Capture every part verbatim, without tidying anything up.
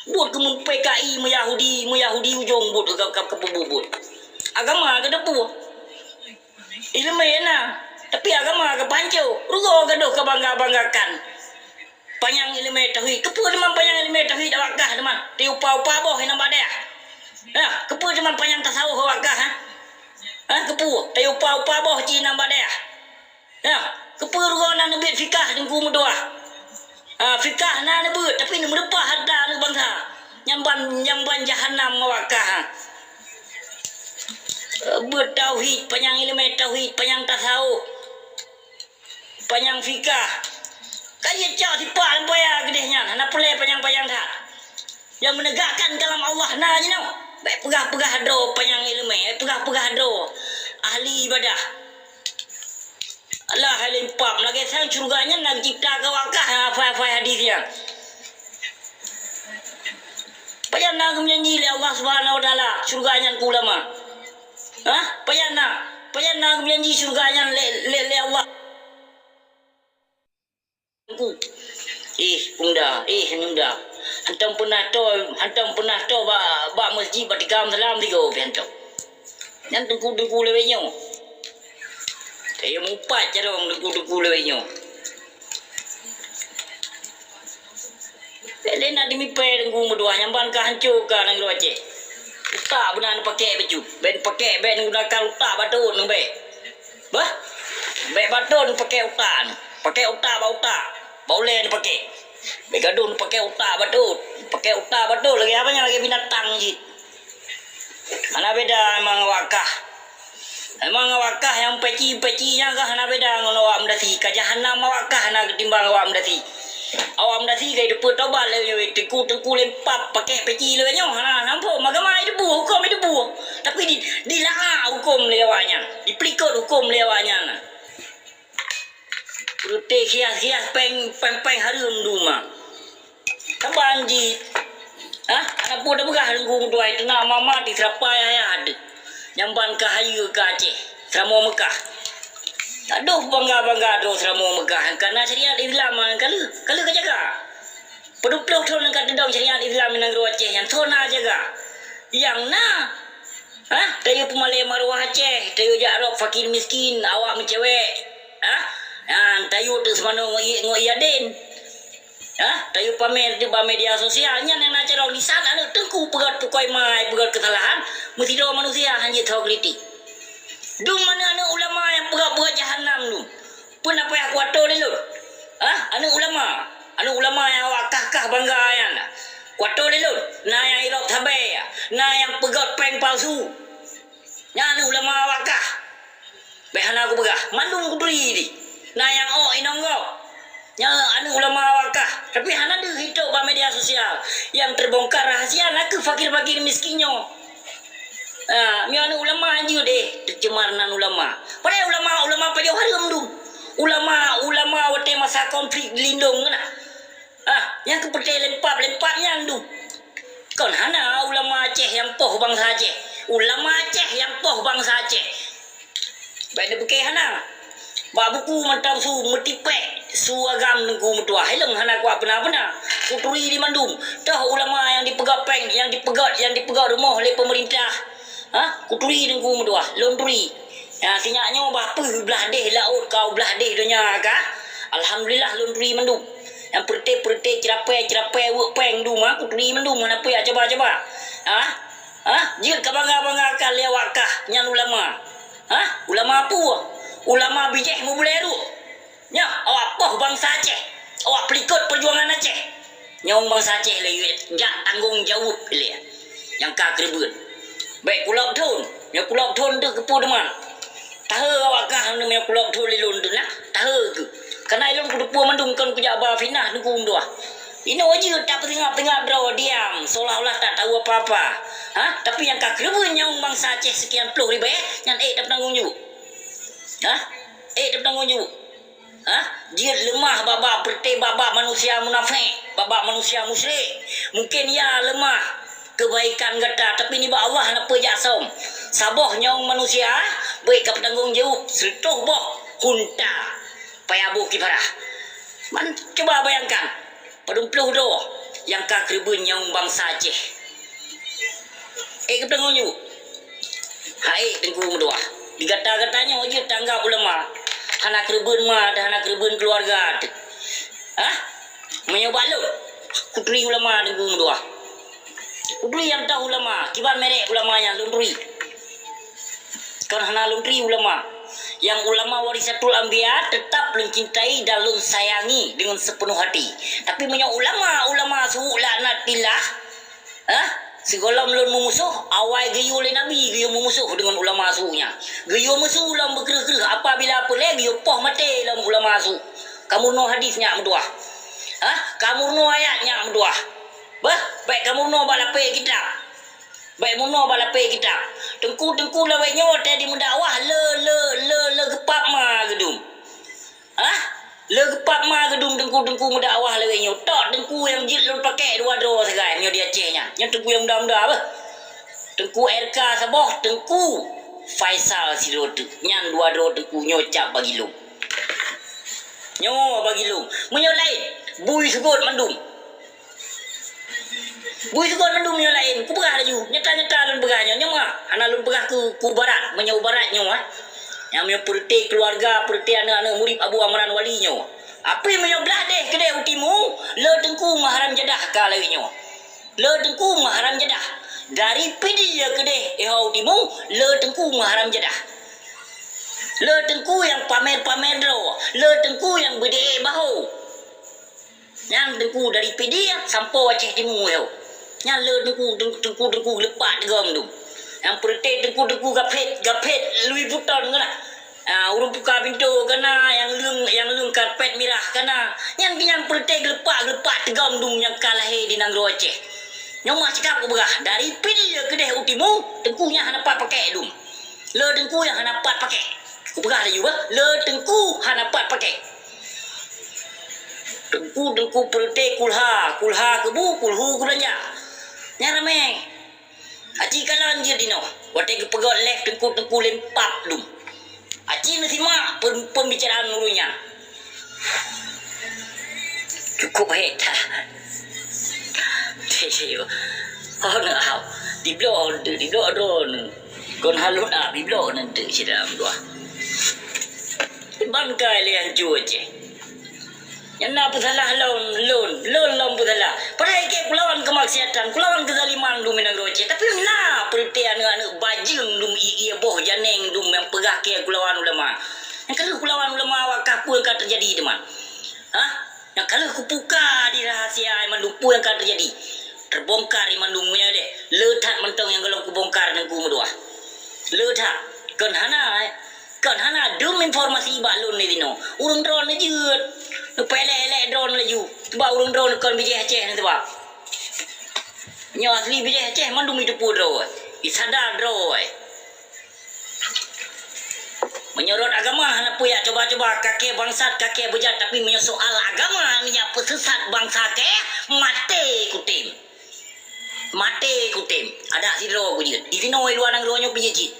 Buet keu meuPKI, meuYahudi, meuYahudi ujong buet ka, ka, ka peubuet. Agama ka teupeue. Ileumé na, tapi agama ka peuhanco. Rugoe gadôh ka bangga-banggakan. Panyang ileumé tauhid. Keupeue teuma panyang ileumé tauhid awak kah teuma? Teuupa-upa boh inong bak dayah. Nah, keupeue teuma panyang tasawuf awak kah, ha? Ha, keupeue? Teuupa-upa boh cit inong bak dayah. Nah, keupeue rugoe na neubeuet fikah Teungku meutuah? Ha, fikah na neubeuet, tapi neumeureupah hareuta aneuk bansa. Nyang ban, nyang ban jahanam awak kah, ha? Beuet tauhid, panyang ileumé tauhid, panyang tasawuf. Panyang fikah. Ka jicok sipak lam buya keudeh nyan, hana peureulée panyang-panyang that. Nyang meunegakkan kalam Allah na jinoe. Bék peugah-peugah droe panyang ileumé, bék peugah-peugah droe ahli ibadah. Allah hai lempap, lagée sang syeuruga nyan na geucipta keu awak kah hafai-hafai hadis nyan. Pajan na geumeujanji lé Allah Subhanahu wa Taala syeuruga nyan keu ulama? Hah? Pajan na? Pajan na geumeujanji syeuruga nyan lé, lé, lé Allah? Teungku. Ih, Unda, ih, Unda. Hantom peunah to, hantom peunah to bak, bak masjid bak tikam salam tiga pih hantom. Nyan teungku-teungku lawét nyoe. Saya mupat carông teungku-teungku lawét nyoe. Lé na dimipée teungku meutuah nyang ban ka hanco ka nanggroe Aceh. Utak beuna neupaké bacut. Bék neupaké, bék neugunakan utak batot nyoe bék. Bah, bék batot neupaké utak nyoe. Paké utak bak utak. Bak ulée neupaké. Bék gadôh neupaké utak batot. Paké utak batot lagée apa nyan, lagée binatang jih. Hana beda memang awak kah. Memang awak kah nyang peci-peci nyan kah hana beda ngon awak meudasi. Ka jahanam awak kah na geutimbang awak meudasi. Awak meudasi ka jiteupeue tobat lé teungku-teungku lempap paké peci lé nyoe hana, hana muphom agama jiteupeue, huköm jiteupeue. Tapi di, dilaa huköm lé awak nyan, dipeulikot huköm lé awak nyan. Peureute khiah-khiah péng, péng-péng hareuem duma. Saban jih. Hah? Hana peue tapeugah teungku meutuah, teungoh mama di seurapa yah-yah deuh. Nyang ban ka hayeue ka Aceh, seuramoe Meukah. Adoh bangga-bangga droe seuramoe Meukah, nyang ka na syariat Islam nyang ka lheueh, ka lheueh ka jaga. Padub ploh thon nyang ka teudong syariat Islam di nanggroe Aceh nyan, thon na jaga. Nyang na, hah? Tayue peumalée maruah Aceh, tayue jak rôb fakir miskin, awak meucewek. Hah? Nyan tayue teuk seumanoe ngon i, ngon i aden. Hah? Tayue pamer di bak media sosial, nyan nyang na carông. Di saat aneuk teungku peugöt pukoi mai, peugöt keusalahan, meusidroe manusia hana jitho kritik. Dum aneuk-aneuk ulama nyang peugöt-peugöt jahanam dum. Peue na payah kuato lé lôn? Hah? Aneuk ulama. Aneuk ulama nyang awak kah-kah bangga nyan. Kuato lé lôn. Na nyang irôb sabé, na nyang peugöt péng palsu. Nyan aneuk ulama awak kah. Bék hana kupeugah, mandum kuturi di. Na nyang ôk inong gob. Nyan aneuk ulama awak kah. Tapi hana deuh jitôb bak media sosial. Nyang teubongkar rahasia nakeuh fakir-fakir miskin nyoe. Ah, nyoe aneuk ulama jeuet deh teucemar nan ulama. Padahai ulama, ulama pajoh hareuem dum. Ulama, ulama watée masa konflik di Lindong keunan. Ah, nyang keu peureute lempap-lempap nyan dum. Kon hana ulama Aceh nyang poh bansa Aceh. Ulama Aceh nyang poh bansa Aceh. Bék neupike hana. Bak buku mantong su meutipék su agam teungku meutuah. Ilong hana kuat peuna-peuna. Kuturi di mandum. Toh ulama nyang dipeugöt péng, nyang dipeugöt, nyang dipeugöt rumoh lé peumeurintah. Ha? Kuturi teungku meutuah. Lôn turi. Ya, sinyak nyoe bah peuh blah deh laôt ka u blah deh donya ka. Alhamdulillah lôn turi mandum. Nyang peureute-peureute ceurapée-ceurapée weuek péng dum ha, kuturi mandum hana peue jak coba-coba. Ha? Ha? Jeuet ka bangga-banggakan lé awak kah nyan ulama. Ha? Ulama peue? Ulama bijéh meubulée ruek. Nyoe awak poh bansa Aceh. Awak peulikot peujuangan Aceh. Nyawöng bansa Aceh lé jak tanggong jaweueb lé nyang ka keureubeuen. Bék kulôb thon, nyoe kulôb thon deuh keupeue teuma. Tahe awak kah nyoe kulôb thon lé lôn tu nah, tahe keuh. Kana ilôn kuteupeue mandum kon kujak ba fitnah teungku meutuah. Inoe jeuet tapeuseungab-seungab droe diam, seolah-olah tak tahu apa-apa. Ha? Tapi nyang ka keureubeuen nyawöng bansa Aceh sekian ploh ribée nyan ék tapeutanggong jaweueb. Ha? Ék tapeutanggong jaweueb. Hah? Jeuet leumah bak-bak peureute bak-bak manusia munafék, bak-bak manusia musyrik. Mungken ya leumah keubaikan gata, tapi nibak Allah hana peue jak song. Saboh nyawöng manusia beuet ka peutanggong jaweueb sireutoh boh hunta paya boh kifarah. Man, cuba bayangkan, padum ploh droe nyang ka keureubeuen nyawöng bansa Aceh. Ék geutanyoe nyoe. Hai Teungku meutuah. Di gata-gata nyoe jeuet tanggap ulama. Hana keureubeuen ma, hana keureubeuen keuluwarga teuh. Hah? Meunyoe bak lôn, kuturi ulama Teungku meutuah. Kuturi nyang toh ulama, kiban merek ulama nyan lôn turi. Kon hana lôn turi ulama. Nyang ulama warisatul anbiya tetap lôn cintai dan lôn sayangi deungon seupeunoh hati. Tapi meunyoe ulama, ulama su' laknatillah, hah? Sigohlom lôn meumusoh, awai geuyue lé Nabi geuyue meumusoh deungon ulama su' nyan. Geuyue meusu lom beukreueh-kreueh, apabila peureulée geuyue poh maté lom ulama su'. Ka meurunoe hadis nyak meutuah. Hah? Ka meurunoe ayat nyak meutuah. Bah, bék ka meurunoe bak lapée kitab. Bék meurunoe bak lapée kitab. Teungku-teungku lawét nyoe watée jimeudakwah le, le, le, le geupap ma geudum. Hah? Le geupap ma geudum teungku-teungku meudakwah lawét nyoe. Tok teungku nyang jeuet lôn pakék dua droe sagai meunyoe di Aceh nyan. Nyan teungku nyang muda-muda beuh. Teungku R K saboh, Teungku Faisal sidroe teuk. Nyan dua droe teungku nyoe cap bagi lôn. Nyoe bagi lôn. Meunyoe laén, bui seugot mandum. Bui seugot mandum nyoe laén, kupeugah laju. Nyata-nyata lôn peugah nyoe, nyoe mah. Hana lôn peugah keu, keu barat, meunyoe barat nyoe, eh. Nyang meunyoe peureuté keuluwarga, peureuté aneuëk-aneuëk murit Abu Amran Wali nyoe. Tapi meunyoe blah deh keudeh u timu, le teungku meuharam jadah ka lawét nyoe. Le teungku meuharam jadah. Dari Pidie keudeh iho u timu, le teungku meuharam jadah. Le teungku nyang pamer-pamer droe, le teungku nyang beudée bahô. Nyan teungku dari Pidie sampoe Aceh Timu nyoe. Nyan le teungku, teungku, teungku, teungku leupah teugom dum. Nyang peureuté teungku, teungku gaphet, gaphet Louis Vuitton kana. Ah, ureuëng buka pintoe kana, nyang leueng, nyang leueng karpet mirah kana. Nyan, nyan peureuté geuleupah, geuleupah teugom dum nyang ka lahé di nanggroe Aceh. Nyoe mah cakap kupeugah, dari Pidie keudeh u timu, teungku nyan hana pat pakék dum. Le teungku nyang hana pat pakék. Kupeugah laju bah, le teungku hana pat pakék. Teungku-teungku peureuté kulha, kulha keubu, kulhu keubeulanja. Nyan ramé. Aci kalon jeuet inoe, watée geupeugét lé teungku-teungku lempap dum. Aci neusimak pem-, pembicaraan ureuëng nyan. Cukup hét that. Teuh, oh, neuhau. Diblok, diblok droeneuh. Kon halot ah, diblok nanti sidang dua. Bangkai lé hancu Aceh. Nyang na peusalah lôn, lôn, lôn lom peusalah. Padahai keu kulawan keumaksiatan, kulawan keuzaliman dum nanggroe Aceh. Tapi na peureuté aneuëk-aneuëk bajeueng dum ié boh janeng dum nyang peugah keu kulawan ulama. Nyang ka lheueh kulawan ulama wakah peue nyang ka teujadi teuma. Hah? Nyang ka lheueh kupuka di rahasia mandum peue nyang ka teujadi. Teubongkar mandum nyoe deh. Le that mantong nyang gohlom kubongkar teungku meutuah. Le that. Kon hana, eh. Kon hana dum informasi bak lôn di sinoe. Ureuëng droeneuh jeuet. Neupeuélék-élék droeneuh laju. Sebab ureuëng droeneuh kon bijéh Aceh nyan sebab. Nyoe asli bijéh Aceh mandum jiteupeue droe. Jisada droe. Meunyoe rot agama hana peue jak cuba-cuba, kakée bangsat, kakée beujat, tapi meunyoe soal agama neujak peuseusat bansa kée, maté kutem. Maté kutem. Adak sidroe kujeuet. Di sinoe luwa nanggroe nyoe pih jeuet cit.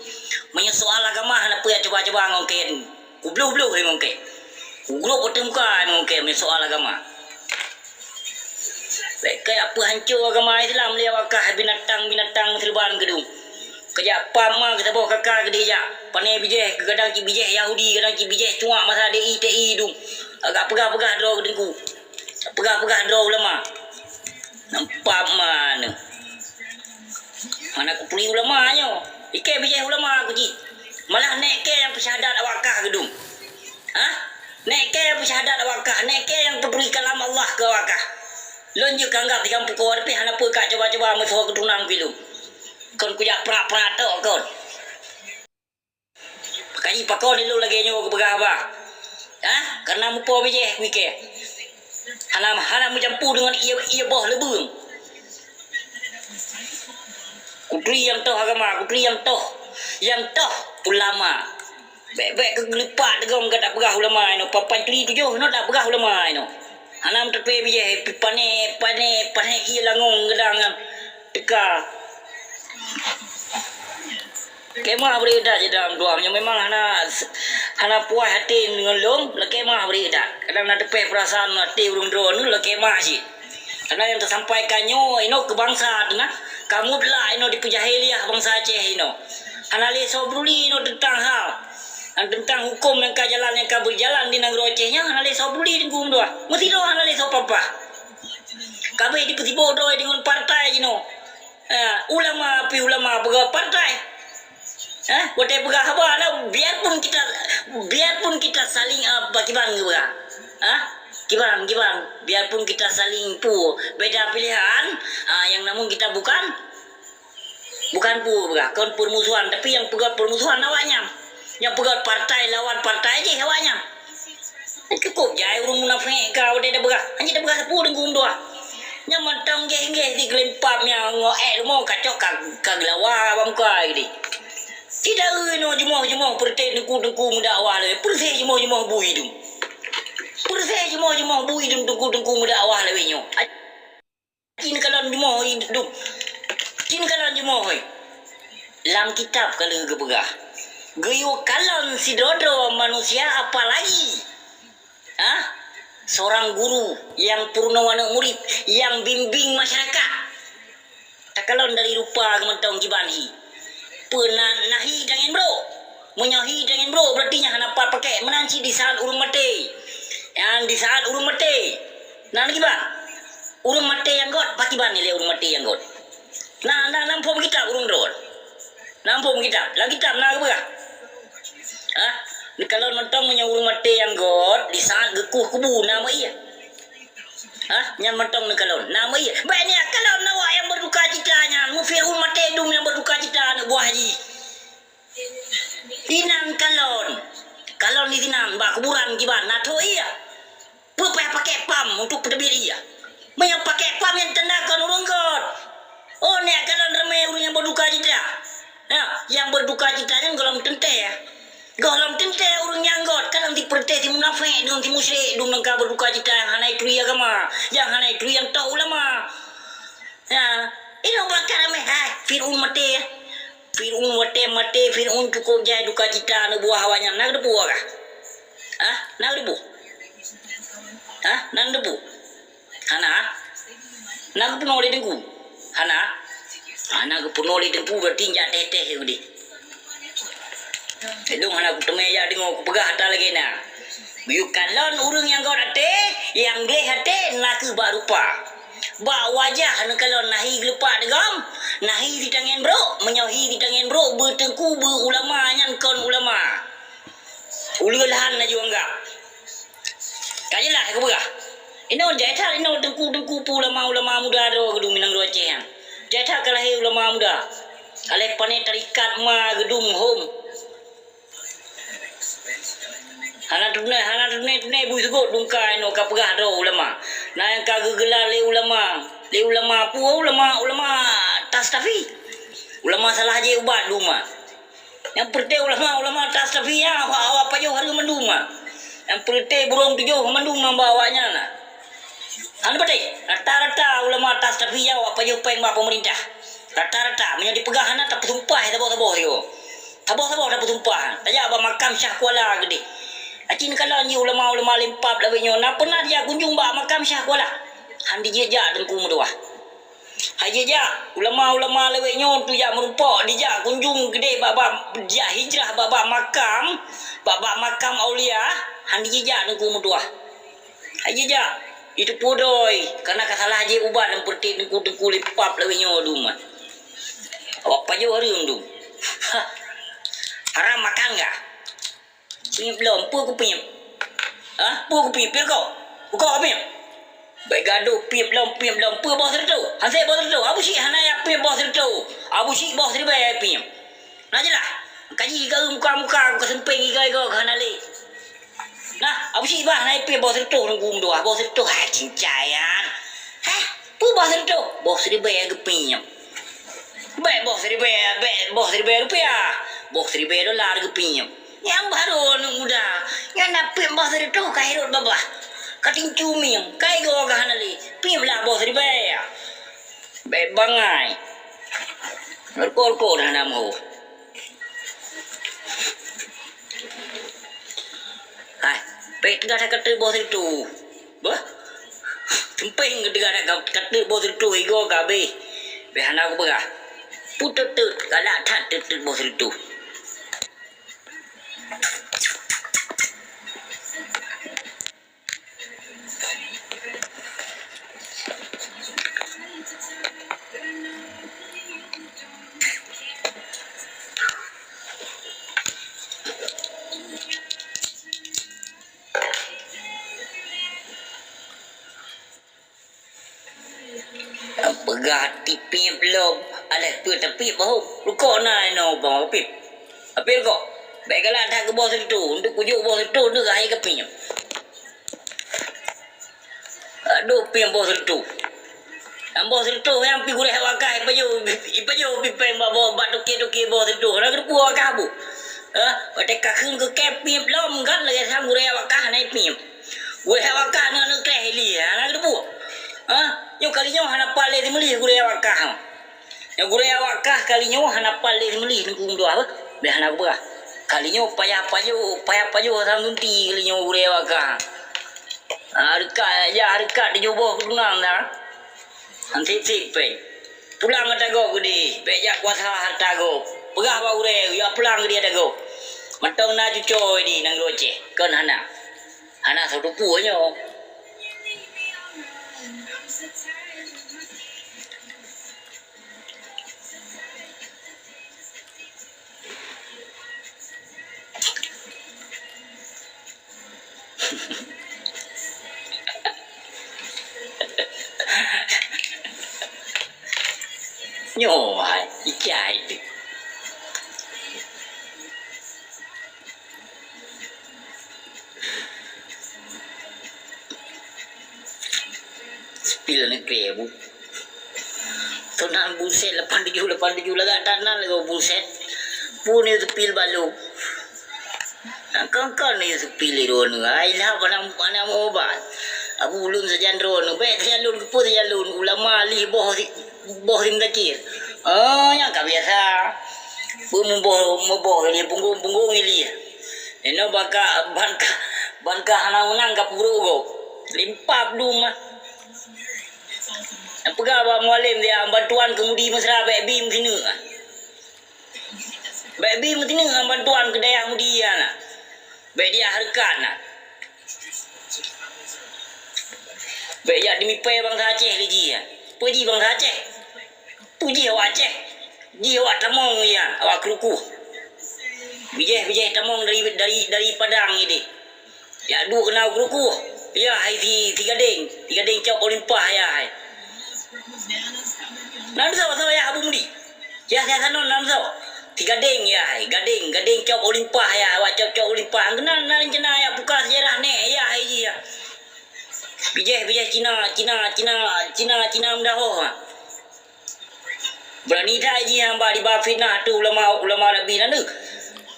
Meunyoe soal agama hana peue jak cuba-cuba ngon kée, kubloh-bloh lé ngon kée. Kugrôp ateueh muka lé ngon kée meunyoe soal agama. Bék kajak peuhanco agama Islam lé awak kah binatang-binatang meuseureuban keudum. Kajak pap ma geusaboh kaka keudeh jak. Pané bijéh, kadang cit bijéh Yahudi, kadang cit bijéh cuak masa D I T I dum. Agak peugah-peugah droe keu teungku. Peugah-peugah droe ulama. Nampak ma nyoe. Mana kuturi ulama nyoe. Ikée bijéh ulama ku cit. Malah nék kée nyang peusyahadat awak kah keudum. Hah? Nék kée peusyahadat awak kah, nék kée nyang peuturi kalam Allah keu awak kah. Lôn jeuet kanggab di gampông kowa, tapi hana peue ka cuba-cuba meusoe keuturonan pih lôn. Kon kujak prak-prak tok kon. Kaji pakon lôn lagée nyoe kupeugah haba. Hah? Karena mupo bijéh kuikée. Hana, hana meujampu deungon ié, ié boh leubeung. Kuturi nyang toh agama, kuturi nyang toh, nyang toh ulama. Bék-bék keu geuleupah teugom gata peugah ulama inoe, papan turi tujoh inoe tapeugah ulama inoe. Hana meuteupé bijéh, pané, pané, pané ié langong geudang nyan teuka. Kemah bri that jidang tuan, nyang memang hana, hana puas até ngon lôn, lakée mah bri that. Kadang na teupéh peurasaan até ureuëng droeneuh, lakée mah cit. Karena nyang teusampaikan nyoe inoe keu bansa teuh na, ka mutlak inoe dipeujahiliah bansa Aceh inoe. Hana lé soe peuduli inoe teuntang hal, teuntang huköm nyang ka jalan, nyang ka beujalan di nanggroe Aceh nyan, hana lé soe peuduli Teungku meutuah. Meusidroe hana lé soe papa. Ka abéh dipeusibok droe deungon partai jinoe. Ha, ulama pih ulama peugah partai. Ha, watée peugah haba na, biarpun kita, biarpun kita saling, ah, bak kiban geupeugah. Ha? Kiban, kiban, biarpun kita saling peue, beda pilihan, ah, yang namun kita bukan, bukan peue peugah, kon permusuhan, tapi nyang peugah permusuhan awaknyan. Nyang peugah partai lawan partai jih awaknyan. Cukup jai ureuëng munafék ka watée tapeugah. Hana tapeugah sapeue Teungku meutuah. Nyang mantong geh-geh di geulimpab nyang ngo ék rumoh kacok ka, ka geulawa bak muka geude. Sida inoe jumoh-jumoh peureuté teungku-teungku meudakwah lé, peureuséh jumoh-jumoh bui dum. Peureuséh jumoh-jumoh bui dum teungku-teungku meudakwah lé nyoe. Cit neukalon jumoh hidup. Cit neukalon jumoh, hoi. Lam kitab ka lheueh geupeugah, geuyue kalon sidroe-droe manusia apalagi, ah, seorang guru yang peurunoe aneuëk murit, yang bimbing masyarakat. Takalon dari rupa geuh mantong kiban hi. Peue na, na hi tangen brok? Meunyoe hi tangen brok, berarti nyan hana pat pakai. Meunan cit di saat ureuëng maté. Nyan di saat ureuëng maté. Na lagée bah? Ureuëng maté nyang gét, pakiban ilée ureuëng maté nyang gét? Na, na, na muphom kitab ureuëng droe. Na muphom kitab. Lam kitab na geupeugah. Hah? Neukalon mantong meunyoe ureuëng maté nyang gét, di saat geukueh kubu na meuié. Hah? Nyan mantong neukalon. Na meuié. Bék niat kalon awak nyang berduka cita nyan. Mu Fir'aun maté dum nyang berduka cita aneuëk buah jih. Inan kalon. Kalon di sinan, bak kuburan kiban, na tho ié. Peue payah pakai pam untuk peuteubiet ié? Meunyoe pakai pam nyang tanda kon ureuëng gét. Oh, niat kalon ramé ureuëng nyang berduka cita. Ya, nyang berduka cita nyan gohlom teuntée. Gohlom teuntée ureuëng nyang gét, kadang sipeureuté si munafék deungon si musyrik, dum nyang ka berduka cita nyang hana ituri agama, nyang hana ituri nyang toh ulama. Ya, inoe bak ramé, hai, Fir'aun maté. Fir'aun watée maté, Fir'aun cukup jai duka cita aneuëk buah awaknyan. Na geuteupeue kah? Hah? Na geuteupeue? Hah? Na geuteupeue? Hana? Na geupeunoh lé Teungku? Hana? Hana geupeunoh lé Teungku, berarti jak teh-teh udeh. Lôn hana kuteumé jak deungoe kupeugah ata lagée na. Geuyue kalon ureuëng nyang gét até, nyang gleh até, na kheueh bak rupa. Bak wajah neukalon na hi geuleupah deugom, na hi sitangen brok, meunyoe hi sitangen brok beuteungku beu ulama nyan kon ulama. Ulée lahan laju anggap. Ka jeulaih kupeugah. Inoe jai that inoe teungku-teungku peue ulama-ulama muda droe geudum inong droe Aceh nyan. Jai that ka lahé ulama muda. Ka lheueh pané tarikat ma geudum hom. Hana teunai, hana teunai-teunai bui seugot dungka inoe ka peugah droe ulama. Na nyang ka geugeula lé ulama, lé ulama peue ulama, ulama Tastafi. Ulama salah jeuet ubat duma. Nyang peureuté ulama-ulama Tastafi nyan awak, awak pajoh hareuem mandum ma. Nyang peureuté burông tujoh mandum ma bak awaknyan na. Hana patéh, rata-rata ulama Tastafi nyan awak pajoh péng bak peumeurintah. Rata-rata, meunyoe dipeugah hana tapeusumpah saboh-saboh yo. Saboh-saboh tapeusumpah, tajak bak makam Syah Kuala geudeh. Aci neukalon jih ulama-ulama limpab lawét nyoe na peunah dijak kunjong bak makam Syah Kuala. Han dijak teungku meutuah. Hai jijak, ulama-ulama lawét nyoe tu jak meurumpok, dijak kunjong geudeh bak-bak, dijak hijrah bak-bak makam, bak-bak makam aulia, han dijijak teungku meutuah. Hai jijak, itu pudoi, karena ka salah jih ubat dan peureuté teungku-teungku lipap lawét nyoe dum. Awak pajoh hareuem dum. Haram makan kah? Piep lom, peue kupiep? Hah? Peue kupiep? Piep kok? Bukok piep? Bék gadoh piep lom, piep lom. Peue boh sireutôh? Hase boh sireutôh? Abu Syik hana jak piep boh sireutôh. Abu Syik boh siribée piep. Na jeulaih? Kaji gaeu muka-muka, ka seumpeng iga-iga ka hana lé. Nah, Abu Syik bah na piep boh sireutôh nunggu meudoa. Boh sireutôh, hai cincai nyan. Hah? Peue boh sireutôh? Boh siribée geupiep. Bék boh siribée, bék boh siribée rupiah. Boh siribée dolar geupiep. Nyang barô aneuëk muda, nyan na piep boh sireutôh ka hirot babah. Ka tincu mieng, ka igoe ka hana lé. Piep lah boh siribée. Bék bangai. Ruko-ruko dah na meuho. Hai, bék teuga that ka teu boh sireutôh. Beuh. Seumpéng geudeungon ka, ka teut boh seureutôh igoe ka abéh. Bèk hana kupeugah. Puteuteut, galak that teut-teut boh seureutôh. Peugah tipiep lom, alah peue tapiep bahom. Rukok na inoe bang, piep. Tapi rukok, bèk galak that keu boh seureutôh. Untuk kujok boh seureutôh, untuk hai kapiep. Aduh, piep boh seureutôh. Nyang boh seureutôh nyang pi gurèe wakah, ipajoh, ipajoh pipéng bak boh, bak toke-toke boh seureutôh. Na geuteupeue wakah bu? Hah? Watèe ka kheun keu kèe piep lom kan, lagèe sang gurèe wakah na ipiep. Gurèe wakah na neukleh ili, ha, na geuteupeue. Hah? Nyoe kali nyoe hana pat lé simeulih gurèe wakah. Nyoe gurèe wakah kali nyoe hana pat lé simeulih neukeumeudua beuh. Bèk hana kupeugah. Kali nyoe payah pajoh, payah pajoh sang gunti kali nyoe gurèe wakah. Ah, reukat, jak reukat tujoh boh keutunang dah. Han sép-sép péng. Pulang ata gob keudéh, bèk jak kuasa hareuta gob. Peugah bak gurèe, jak pulang keudéh ata gob. Mantong na cucoe di nanggroe Aceh, kon hana. Hana soe teupeue nyoe. Nyoe hai, icai tu. Seupil nanggroe bu. Tonan buset lapan tujoh, lapan tujoh lagak tanan lagak buset. Pun itu seupil balu. Nah, kon-kon itu seupil droeneuh. Ai lah panang, panang obat. Abu ulun sajan droeneuh. Bèk sajan lôn, keupeue sajan lôn. Ulama lih boh si, boh si meutakir. Oh, nyang ka biasa. Peue muboh, muboh lé punggong-punggong lé. Inoe bangka, bangka, bangka hana unang ka puruk gob. Limpah dum ah. Nyang peugah bak mualem dia, bantuan keu mudi meusra bèk bi meusineuk ah. Bèk bi meusineuk ah bantuan keu dayah mudi nyan ah. Bèk dia hareukat nah. Bèk jak dimipèe bansa Aceh lé jih ah. Peue jih bansa Aceh? Peue jih awak Aceh? Jih awak tamong nyan, awak keurukoh. Bijèh-bijèh tamong dari, dari, dari Padang idéh. Jak duek keunoe keurukoh. Ya, hai si, si Gadeng. Si Gadeng cop Olimpah ya hai. Nan soe, soe ya Abu Mudi? Ya, ya, sanon nan soe? Si Gadeng ya hai. Gadeng, Gadeng cop Olimpah ya. Awak cop-cop Olimpah. Keunan na rencana ya buka sejarah nèk ya hai jih ya. Bijèh, bijèh Cina, Cina, Cina, Cina, Cina meudahoh ha. Beurani that jih nyang ba diba fitnah ateueh ulama, ulama Rabbi nyan deuh.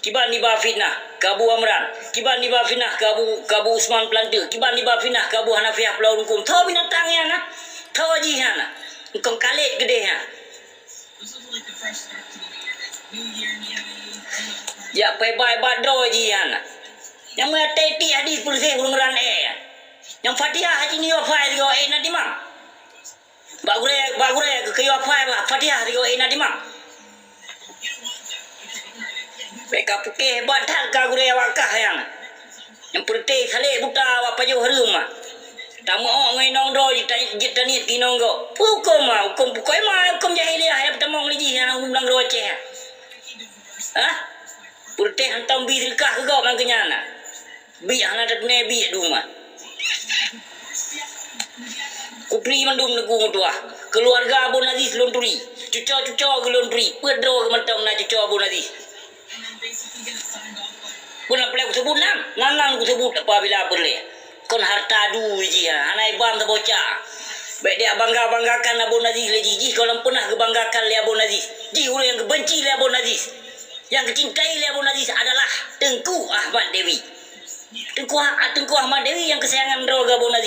Kiban diba fitnah keu Abu Amran, kiban diba fitnah keu Abu, keu Abu Usman Peulanteu, kiban diba fitnah keu Abu Hanafiah Pulo Rungkung. Tho binatang nyan na, tho jih nyan na. Eungkong kalét keudéh nyan. Jak peuhebat-hebat droe jih nyan na. Nyang meuaté ti hadih peuleuséh ureueng ran èe nyan. Nyang Fatihah haji nyoe hafai sigoe èe na timang. Bak gurèe, bak gurèe keu kayue hafai bah Fatihah sigoe èe na timang. Bèk ka pukéh hebat that ka gurèe awak kah nyan. Nyang peureuteh salek buta awak pajoh hareuem ah. Tameu'ok ngon inong droe jita-, jitaniet keu inong gob. Peue hukôm ah, hukôm pukoi ma, hukôm jahiliah nyang peutamong lé jih nyang u nanggroe Aceh ah. Hah? Peureuteh hantom bi seudeukah keu gob nyang keu nyan ah. Biek hana teupeue biek dum ah. Kuturi mandum Teungku meutuah. Keuluwarga Abon Aziz lôn turi. Cuco-cuco geuh lôn turi. Peuet droe geuh mantong na cuco Abon Aziz. Peue na peureulèe kuseubut nan? Nan, nan kuseubut apabila peureulèe. Kon hareuta adu jih, hana iban saboh ca. Bèk dia bangga-banggakan Abon Aziz lé jih. Jih gohlom peunah geubanggakan lé Abon Aziz. Jih ureueng nyang geubenci lé Abon Aziz. Nyang geucintai lé Abon Aziz adalah Teungku Ahmad Dewi. Teungku, Teungku Ahmad Dewi nyang keusayangan droe geuh Abon Aziz.